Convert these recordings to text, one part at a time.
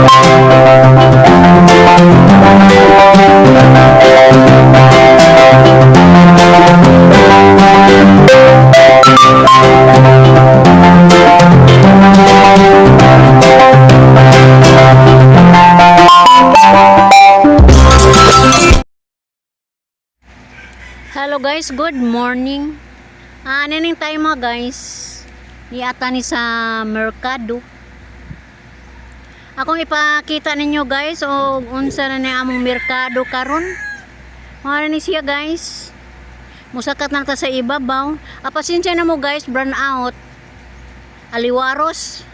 Hello guys, good morning. Ah, nining tayo mga guys. Niata ni sa merkado. Akong ipakita ninyo guys og unsa na ni among merkado karon. Mao na ni siya guys. Musakat na ta sa ibabaw. Ah, pasensya na mo guys, brown out. Aliwaros.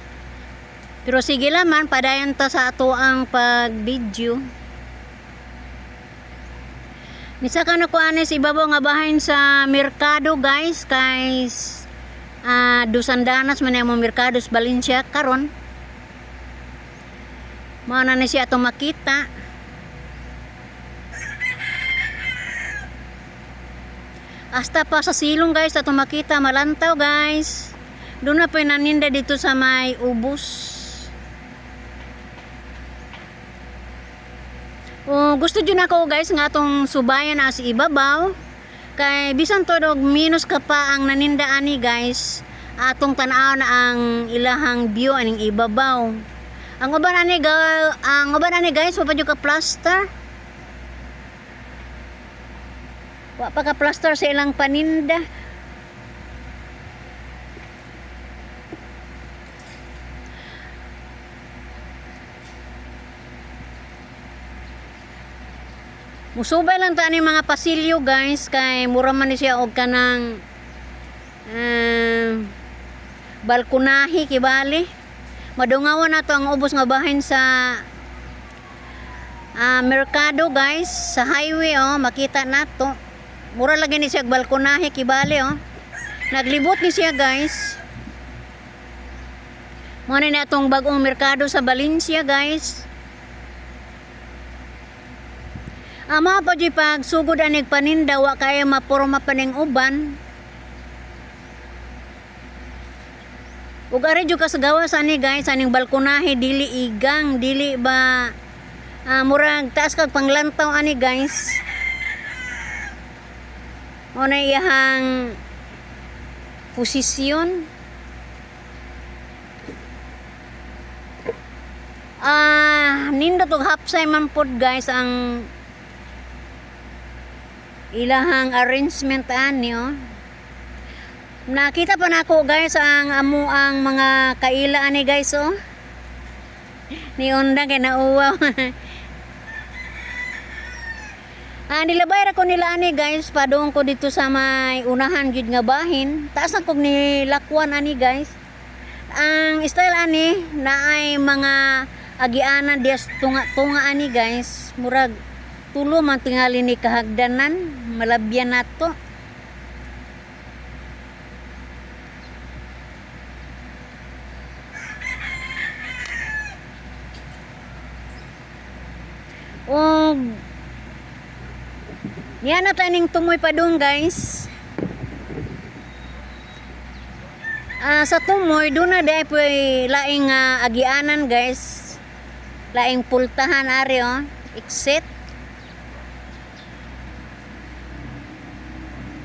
Pero sige laman, padayon ta sa ato ang pag-video. Misa ka na ko ani sa ibabaw nga bahin sa merkado guys, kay Dusandanas man ang merkado sa Valencia karon. Mao na ni siya atong makita. Hasta pa sa silong guys atong makita malantaw guys. Doon na pinaninda dito sa may ubos. Oh, gusto jud nako guys nga atong subayan as ibabaw. Kay bisan to og minus ka pa ang naninda ani guys, atong tan-aw na ang ilahang view aning ibabaw. Ang uban ani guys, wa pa jud ka plaster. Wa pa ka plaster sa ilang paninda. Musubay lang ta ani mga pasilyo guys, kay mura man ni siya og kanang balkonahi kibali. Madungawan nato ang ubos nga bahin sa merkado guys, sa highway oh, makita nato. Mura lagi ni siya og balkonahi kibali oh. Naglibot ni siya guys. Mao na ni atong bag-ong merkado sa Valencia guys. Ama pa di pag sugod anig paninda wa kaya mapurma pa ning uban. Ug ari jud ka sa gawas ani guys, aning balkonahe dili igang, dili ba murag taas kag panglantaw ani guys. Mao na iyahang posisyon. Ah, nindot og hapsay man pod guys ang ilahang arrangement ani oh. Nakita pa nako guys ang amo ang mga kaila ani guys oh. Ni undang kay nauwaw. Ah, nilabay ra ko nila ani guys, padung ko dito sa may unahan gyud nga bahin. Taas na kog nilakwan ani guys. Ang style ani naay mga agianan dias tunga-tunga ani guys. Murag tulo man tingali ni kahagdanan, malabyan nato. Og yan na taning tumoy pa doon guys. Ah, sa tumoy doon na dahil po laing agianan guys. Laing pultahan ari oh. Exit.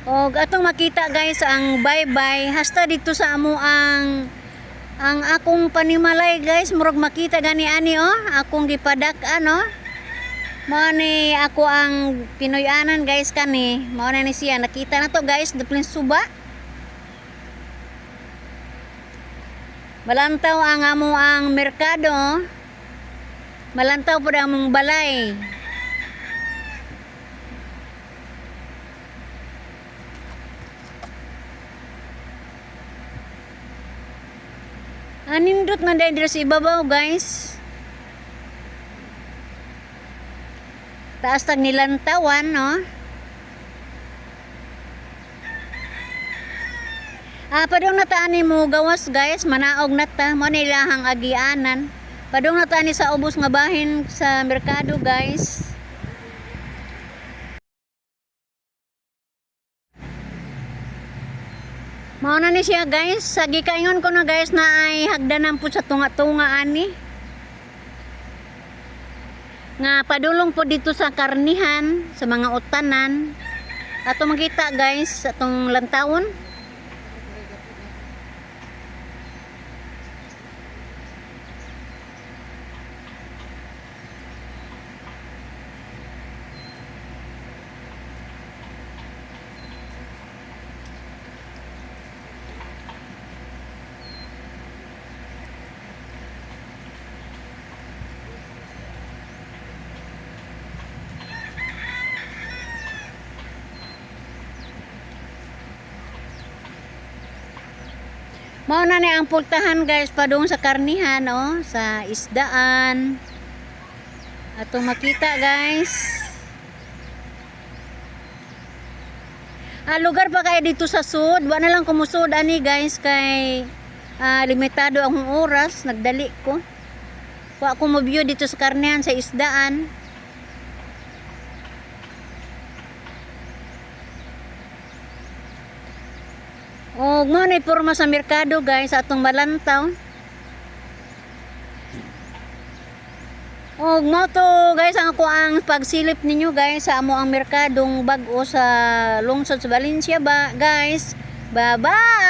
Og atong makita guys ang bye-bye hasta dito sa amo ang akong panimalay guys, murag makita gani ani oh, akong gipadak ano. Mao ni ako ang Pinoy-anan guys kani. Mao na ni siya nakita na to guys, dapling suba. Malantaw ang amo ang merkado. Oh. Malantaw pud ang among balay. Anindot man dahil diri sa ibabaw guys. Taas tag nilantawan, no? Ah, padung na ta ani mo gawas guys, manaog na ta, mo nilahang agianan. Padung na ta ani sa ubos nga bahin sa merkado guys. Mao na ni siya guys, sa gikaingon ko na guys na ay hagdanan po sa tunga-tunga ani. Nga padulong po dito sa karnihan, sa mga utanan. Ato makita, guys, atong lantawon. Mao na ni ang pultahan, guys, padung sa karnihan, oh, sa isdaan. Ato makita, guys. Ah, lugar pa kayo dito sa sud. Wa na lang kumusud ani, guys, kay limitado ang oras, nagdali ko. Wa ko mo view dito sa karnihan, sa isdaan. Og mao na porma sa merkado, guys, atong malantaw. Og mao to, guys, ang ako ang pagsilip ninyo, guys, sa amo ang merkadong bag-o sa lungsod sa Valencia ba, guys. Bye-bye.